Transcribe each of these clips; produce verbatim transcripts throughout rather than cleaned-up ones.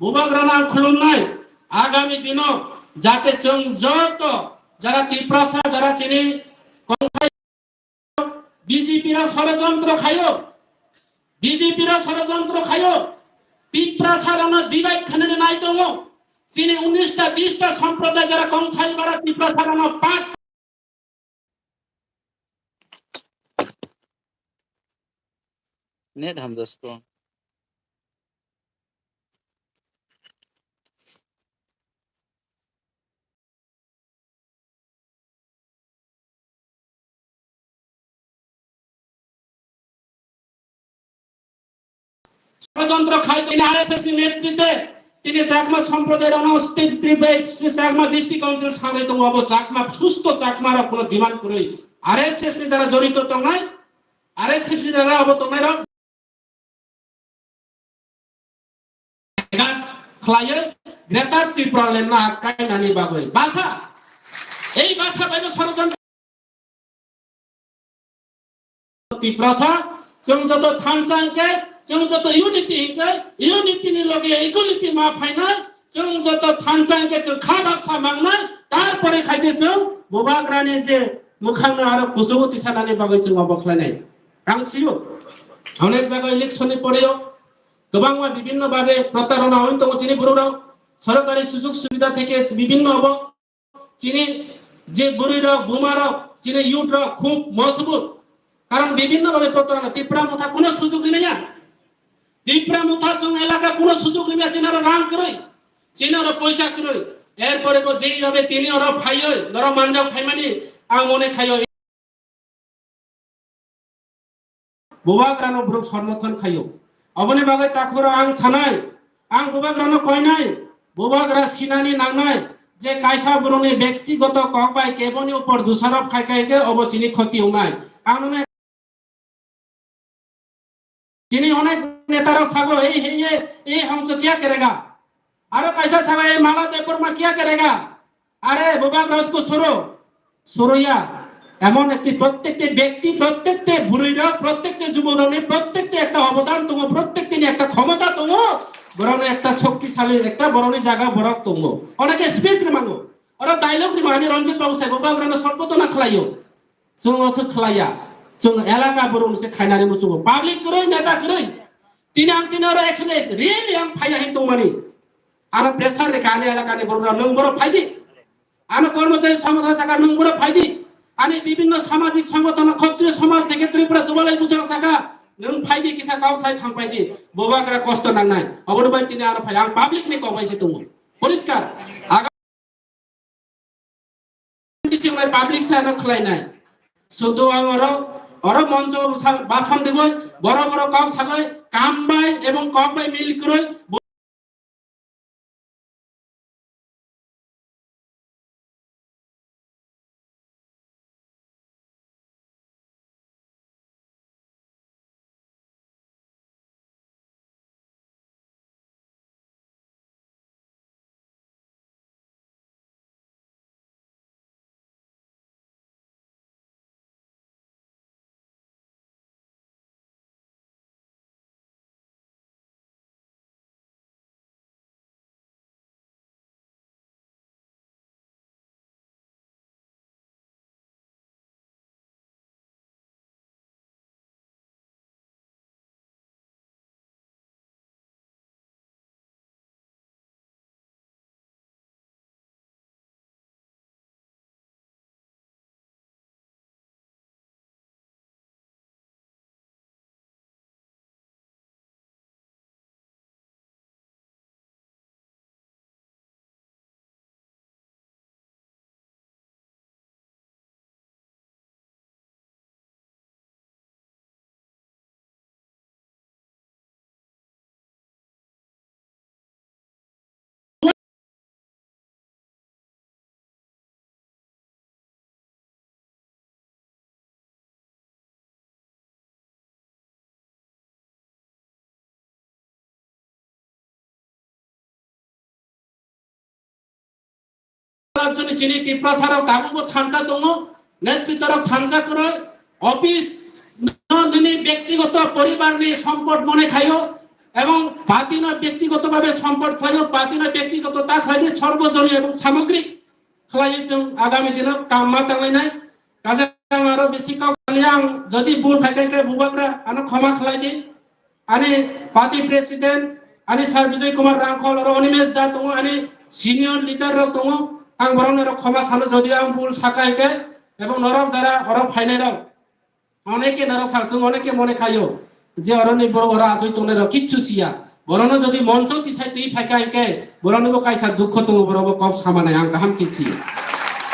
Bubagrano ang khulumnai, agami dino jate chwng joto jara Tiprasa, jara chini kongthai, B J P rok sorojontro khayo, B J P rok sorojontro khayo, Tiprasa rokno divide khanani nai tongo. Chini unis ta bis ta somproday jara kongthai bara Tiprasa rokno pak Net hamjasko. Sorojontro khai tini R S S ni netritwe tini Chakma somproday rokno state tri-, Chakma district council sanai tongo, abo Chakma, susto Chakma rok kono demand kwrwi. R S S ni jara jorito tongnai, R S S ni jara abo tongnai rok khlaiwi Greater Tipraland no kainani bagwi basa, ei basa bai no sorojontro Tiprasa, chwng joto thansa hwnkhe, chwng joto unity hwnkhe, unity ni loge equality ma phainai, chwng joto thansa hwnkhe chwng kha baksa mangnai, tarpore khaise chwng Bubagrani je mwkhangno aro kuchugo tisanani bagwi chwng obo khlainai. Ang sio, onek jaga election ni poreo kwbangma bibinno babe protarona oi tongo chini borok rok, sorkari sujog subida theke bibinno obo Chini je bwrwi rok, buma rok, chini youth rok khub mojbut. Karon bibhinno bhabe protarona, Tipra Motha kuno sujog rimanya. Tipra Motha chwng elaka kuno sujog rimanya, chini oro rang kwrwi, chini oro poisa kwrwi. Erpore bo jei bhabe tini oro phaiwi, norok manjak phaimani ang mone khaio. Bubagrano borok somorthon khaio. Oboni bagwi takhoro ang sanai, ang Bubagrano koinai, Bubagra sinani nangnai je kaisa borokni bektigoto kok bai keboni upor dusarop khai khai khe obo chini khoti wngnai. Ang nono Chini onek netarok sago, "Ei, ei, ei, ei, hongso kya karega?" Aro kaisa sago, "Ei, Mala Debbarma kya karega?" Are, Bubagra usko soro, soroya. Emon ekti prottekti bekti, prottekti bwrwi rok, prottekti jubok rokni prottekti ekta obodan tongo, prottekti ni ekta khomota tongo, borokni ekta shoktisali, ekta borokni jaga borok tongo. Oneke speech rimango. Oro dialogue rimani Ranjit Babu sai Bubagrano sombodona khlaio. Chwng oso khlaiya, chwng elaka borok se khainani muchungo. Public kwrwi, neta kwrwi. Tini ang tini oro action, action, really ang phaiya hin tongmani. Ano pressure rikha ani elakani borok, nwng borok phaidi. Ano kormochari songothono saka nwng borok phaidi. Ani bibhinno samajik songothono, Khattriyo somaj theke Tripura Jubalai Butharok saka nwng phaidi, kisa kok sai thang phaidi. Bubagra kosto nangnai. Oboni bai tini ano phai. Ang public ni kok bai se tongo. Poriskar. Bising nai public sa no khlai nai. Sudu ang oro, oro moncho sa-, basan diboi, boro boro kok sagoi, kam bai ebong kok bai mil kwrwi, Rajyoni chini Tiprasa rok tabukbo thansa tongo, netritwa rok thansa kwrwi, office no nini bektigoto poribar ni sompot mone khaio, Ebong party no byaktigoto bhabe support khlaio, party no byaktigoto ta khlaidi, sarbojonin ebong samogrik khlaiwi chwng agami dino kam ma tanglainai. Kaje ang aro bisi kok sali, ang jodi bul khai khai khe bubagra ano khoma khlaidi. Ani party president, ani Sir Bijoy Kumar Rangkhol, oro Animesh da tongo, ani senior leader rok tongo. Ang borokno oro khoma sano, jodi ang bul sakha hinkhe, ebong norok jara oro phainai rok. Oneke norok sakchung, oneke mone khaio je oroni borok oro achoi tongnai rok kichu siya. Borokno jodi moncho tisai twi phaikha hinkhe boroknibo kaisa dukho tongo, borokbo kok samanai ang kaham khe si.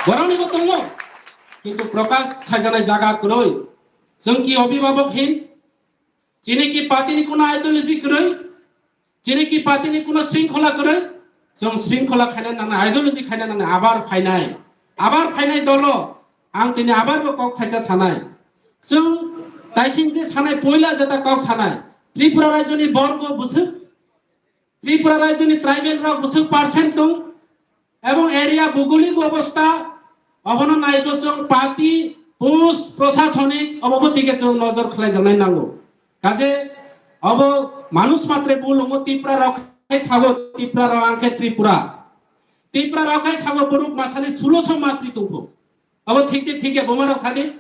Boroknibo tongo, kintu prokash khaijaknai jaga kwrwi. Chwng ki obhibhabok hin, chini ki party ni kuno ideology kwrwi, chini ki party ni kuno sringkhola kwrwi, chwng sringkhola khaina nangnai, ideology khaina nangnai, abar phainai, abar phainai dolo, ang tini abar bo kok thaisa sanai. Chwng taising je sanai, poila jeta kok sanai, Tripura rajyo ni borgo bwswk, Tripura rajyo ni tribal rok bwswk percent tong, ebong area bugolik obostha, obono naibo chwng party, police, prosasonik, obo bo tike chwng nojor khlaijaknai nango. Kaje obo manush matre bul wngo, Tipra rok hai sago, Tipra rok ang khe Tripura. Tipra rok hai sago borok masani sulosho matri tongkho. Obo thik de, thik ya, buma rok sadi.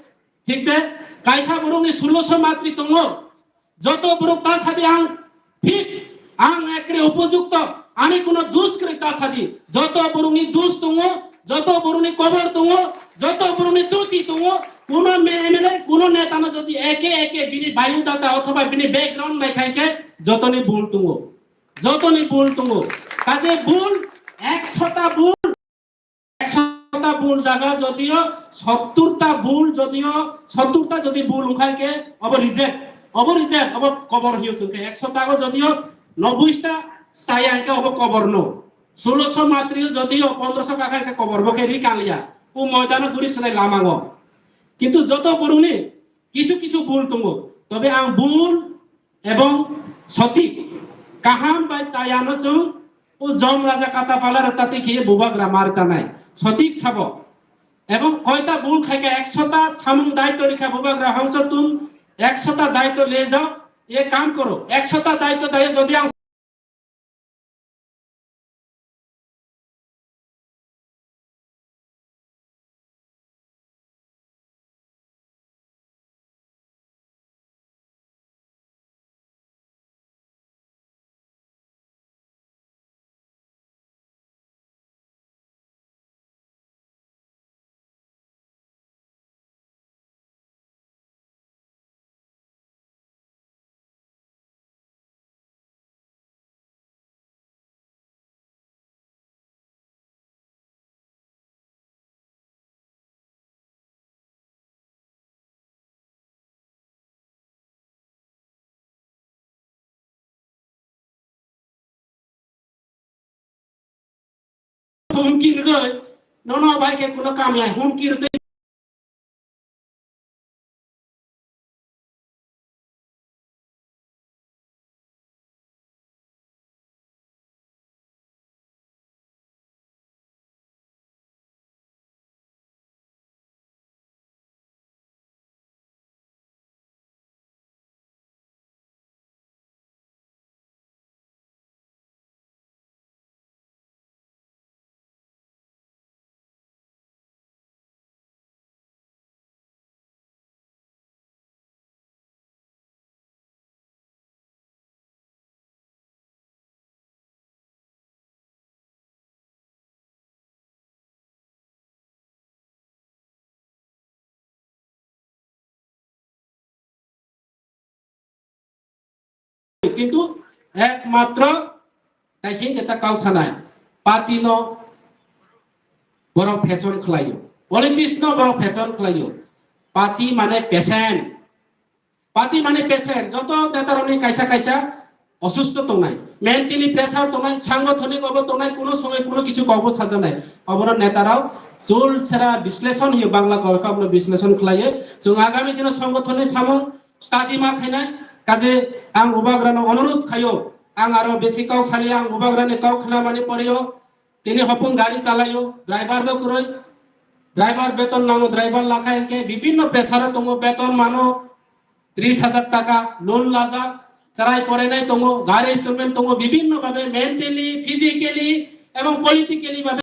Thik de, kaisa borokni sulosho matri tongo. Joto borok ta sadi ang fit, ang ekre upojukto, ani kuno dus kwrwi ta sadi. Joto borokni dus tongo, joto borokni kobor tongo, joto borokni tuti tongo. Kuno M L A, kuno neta no jodi eke eke bini biodata othoba bini background nai khai khe jotoni bul tongo. Jotoni bul tongo. Kaje bul, ekshota bul, ekshota bul jaga jodio sotturta bul, jodio sotturta jodi bul wngkha khe obo reject, obo reject, obo kobor hiyo chwngkhe ekshota go jodio nobboista chaya khe obo kobor no. Sulosho matrio jodio pondrosho kakha khe kobor bo khe ri kaliya. O moidano guri swnai lamango. Kintu joto borokni kisu kisu bul tongo. Tobe ang bul ebong sotik, kaham bai chayano chwng o jom raja kata pala rok tati khiye bubagra mar tanai. Sotik sabo. Ebong koita bul khaika ekshota samung daityo rikha bubagra hongso tun ekshota daityo le jao, ye kam koro. Ekshota daityo dayo jodi ang Humki rwgwi nono bai khe kuno kam ya, humki rwgwi. Kintu ekmatro kaisa jeta kau sanai, party no borok fashion khlaio, politics no borok fashion khlaio. Party mane patient, party mane patient. Joto neta rokni kaisa kaisa osusto tongnai, mentally pressure tongnai, sangothonik obo tongnai, kuno somoi kuno kichu kokbo sajaknai. Obono neta rok chul sera bisleshon hiyo, Bangla kokno bisleshon khlaiyo. Chwng agami dino songothono samung study ma khainai, kaje ang bubagrano onurudh khaio, ang aro besi kok saliya, ang bubagrani kok khna mani porio, tini hopung gari chalaio, driver bo kwrwi, driver beton nango, driver lakha hinkhe bibhinno pressure tongo, beton mano tris hajar taka, loan lajak, chwrai porainai tongo, gari installment tongo, bibhinno bhabe mentally, physically ebong politically bhabe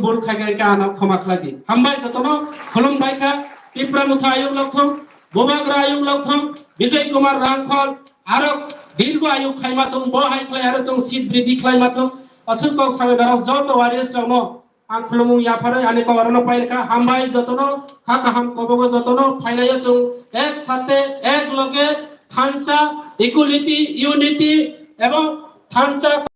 bul khai khai khe ano khoma khlai di. Hambai jotono khulum bai kha, Tipra Motha ayuk lokthong, Bubagra ayuk lokthong, Bijoy Kumar Rangkhol, aro dirgo ayuk khaima thung, bo hai khlai aro chwng seat bridhi khlaima thung, aswk kok sabai norok joto warriors rokno ang khulumung yapharwi ani kok orono pai rwkha. Hambai jotono, kha kaham kobogo jotono phainaio chwng ek sate, ek loge, thansa, equality, unity, ebong thansa